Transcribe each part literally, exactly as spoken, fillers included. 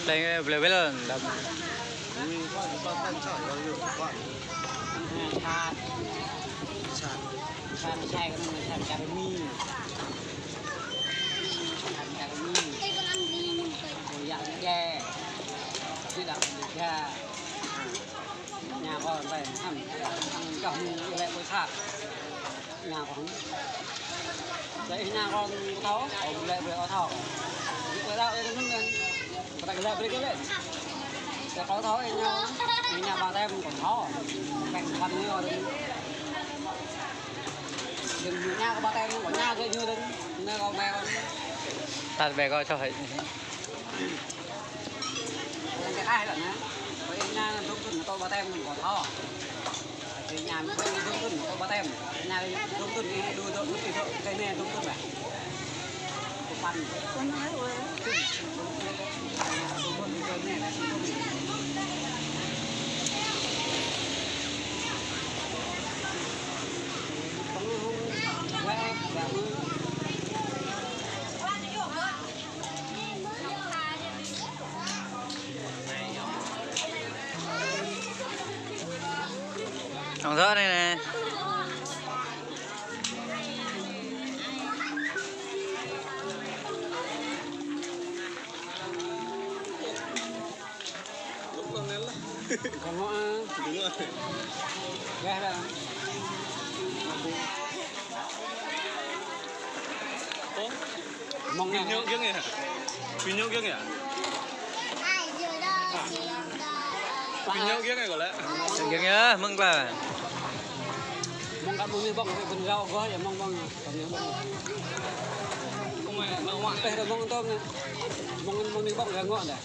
Leng, eh, bel-bel lăm. Nhà con phải thăm, thăm chồng lệ bơi sạc. Nhà con. Đấy, nhà con tháo, ông lệ bơi có tháo. Bơi đạo ấy, nó, nó, người ta lệ bơi cái lệ. Để có tháo thì nhà, nhà bà tem còn tháo. Cạnh phần nữa rồi. Đừng nhà của bà tem, còn nhà cái như thế. Nó có bè con. Tạt bè coi sao hả? Cái ai lận á. Với nhà nó dốcขึ้น tôi bà tem còn tháo. Cái nhà nó dốcขึ้น tôi bà tem. Nhà dốcขึ้นthì đu dốc, cái này dốcขึ้นnày. Cái phần. Hông thơ̆ anai nè. Kơngoh, ah. Kơngoh. Weh lah. Ơ? Mơ̆ng pơñu kiăng yơh? Pơñu kiăng yơh? Pơñu kiăng yơh kơ lĕ? Kiăng yơh, mơ̆ng klă. Mơ̆ng kơ mơ̆ng anai ƀơ̆ng, pơ̆n rao gơ̆ yơh, mơ̆ng ƀơ̆ng. Mơ̆ng anai, mơ̆ng anai. Teh rơmơ̆ng tơm anai. Mơ̆ng, mơ̆ng anai ƀơ̆ng kơngoh dah.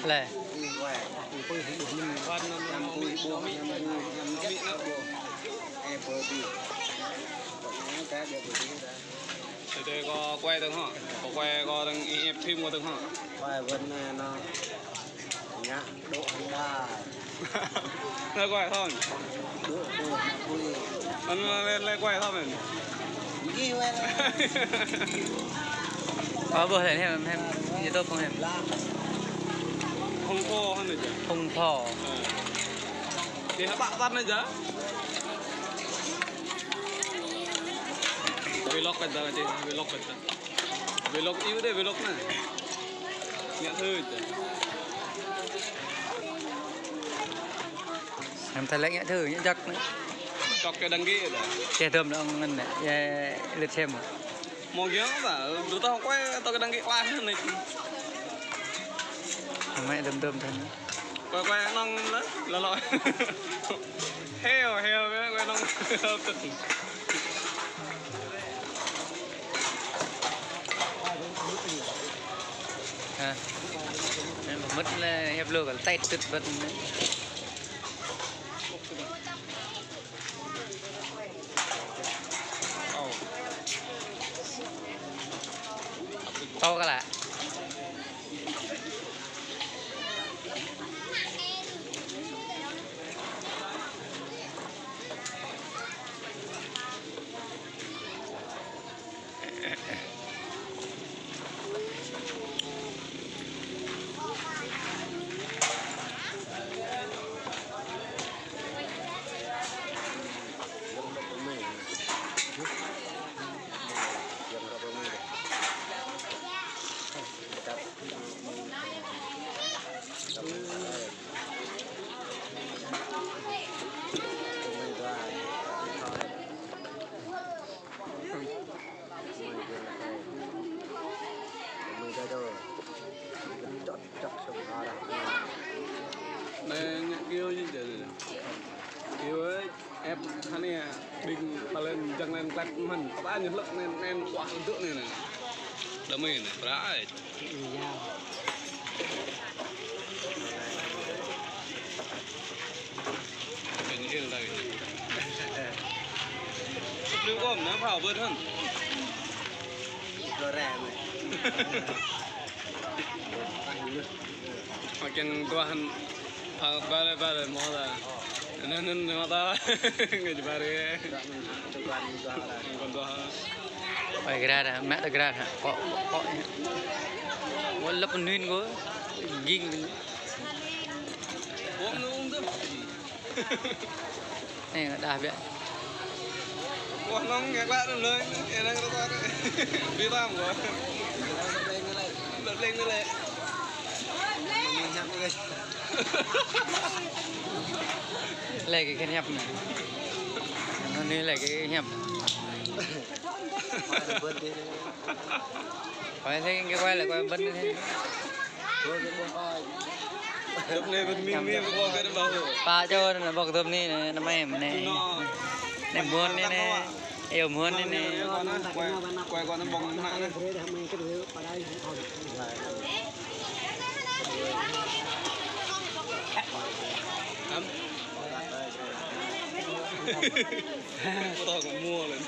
Lĕ. Tơdơi kâo quay tơ̆ng hŏ. Kâo quay kâo tơ̆ng ih ĕp phim kâo tơ̆ng hŏ. Quay vẫn, eh, nó ngă dŏ hăng đa. Lĕ quay thơ̆m. Dŏ dŏ mă kui. Ăn lĕ, lĕ quay thơ̆m. Ơ, ƀuh lĕ hiam, hiam, YouTube không hiam? Hông Pho hăn anai jă. Hông Pho. Ơ. Ih ƀă tăn anai jă. Vlog kơ jă, vlog kơ jă. Vlog iâu dih, vlog anai. Ngă thơ jă. Năm thơ lĕ ngă thơ, ngă jăk anai. Čŏk kơ đăng ký dah. Čeh tơm anŭn ngăn anai. Yơh, lĕ sem. Mơ̆ng kiăng dah, dua tơ̆ng quay tŏ kơ đăng ký klah anai. Amai tơm tơm tơm. Quay quay anŭn lĕ, lă lŏ. Heo, heo, quay anŭn. Ha. Mơ̆n lĕ hiăp lu kơ tĕt tŭt bơ̆t. Tŏ kơ lă. Anai ngă kiơ ñu jă anai. Kiơ ơi, ĕp hăn anai, ƀing pơlĕn jăng lĕn klĕt mơ̆n, pơtă ñu hlăk anai, anai kuah dŏ anai anai. Đơmơi anai, prăk ai. Iya. Kơ ñu il ta kơ ñu. Sĭt lu ƀơ̆ng anai phao bơ̆t hăn. Lô rem. Makin tuah, pha-, bare, bare, mơta. Anŭn, anŭn, mơta. Ngai bare. Kon tuah. Ôi, gra dah, mă dah gra dah. Kŏ, kŏ, kŏ. Wơ̆t lăp anŭn kơ. Ging. Wơ̆t anŭn tuh. Ê, đa biă. Wah, nong ngă klă lơi, ê, đang rơta. Bi tam kơ. Bật lên lơi. Lĕ kơ kơ hiăp anai. Anai lĕ kơ hiăp. Phải thế, cái quay lại quay bật lên. Dŏp anai bơ̆t mĭn mĭn kơ ƀô̆ kơ đơ̆m ƀô̆. Pă čô anai ƀô̆ kơ dŏp anai, anai, anai mơ̆n anai. Anai mơ̆n anai, anai. Iâu mơ̆n anai, anai. Quay, quay con anai ƀô̆ anai. Hăm. Ƀô̆ kơ mua lên.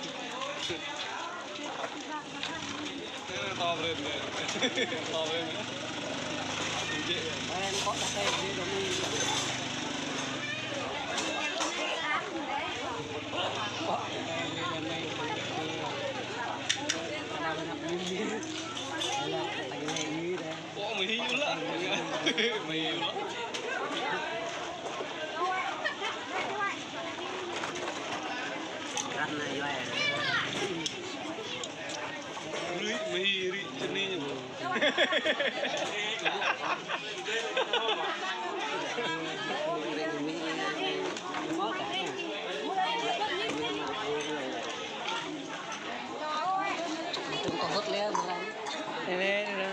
Ini, ini.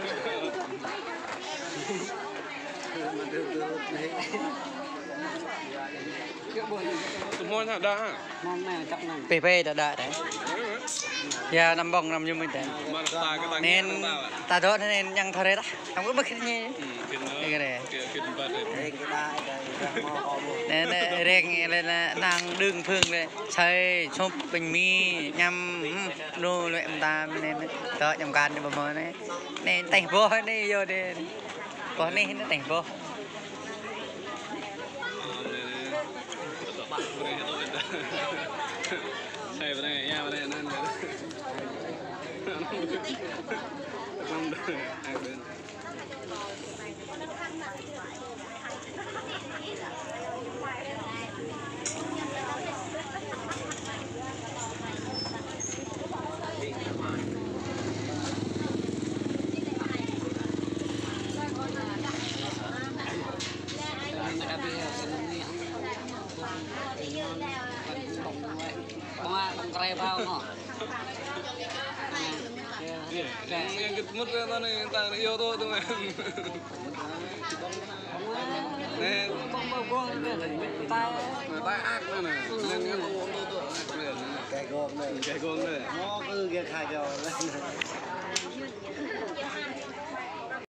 Semua nak dah, ha? Pê pê đa đa đa. Ya, năm ƀong, năm ñu mĭn đa. Nên ta dŏ nên yang thore đa. Năm kơ bơ̆k khĭt ñu. Ê, kơ đa. Nên, nên, rek, nên, nên, năng đương phương, nên. Sai, sop, bánh mì, ñăm, nô, lĕ mơta, nên, tơ, ñăm kan, ñu ƀu mơ̆, nên. Nên, teh boh, nên, yơh, nên. Boh, nên, nên, teh boh. Bông, bông kre bao ngô. Yang kita mut ya, tadi, tadi, yo, tuh, tuh, men. Nè. Nè, tai ak nè, nè. Nè, nè, tuh, tuh, tuh, ak nè. Cái gông nè. Cái gông nè. Nó cứ cái khai cho.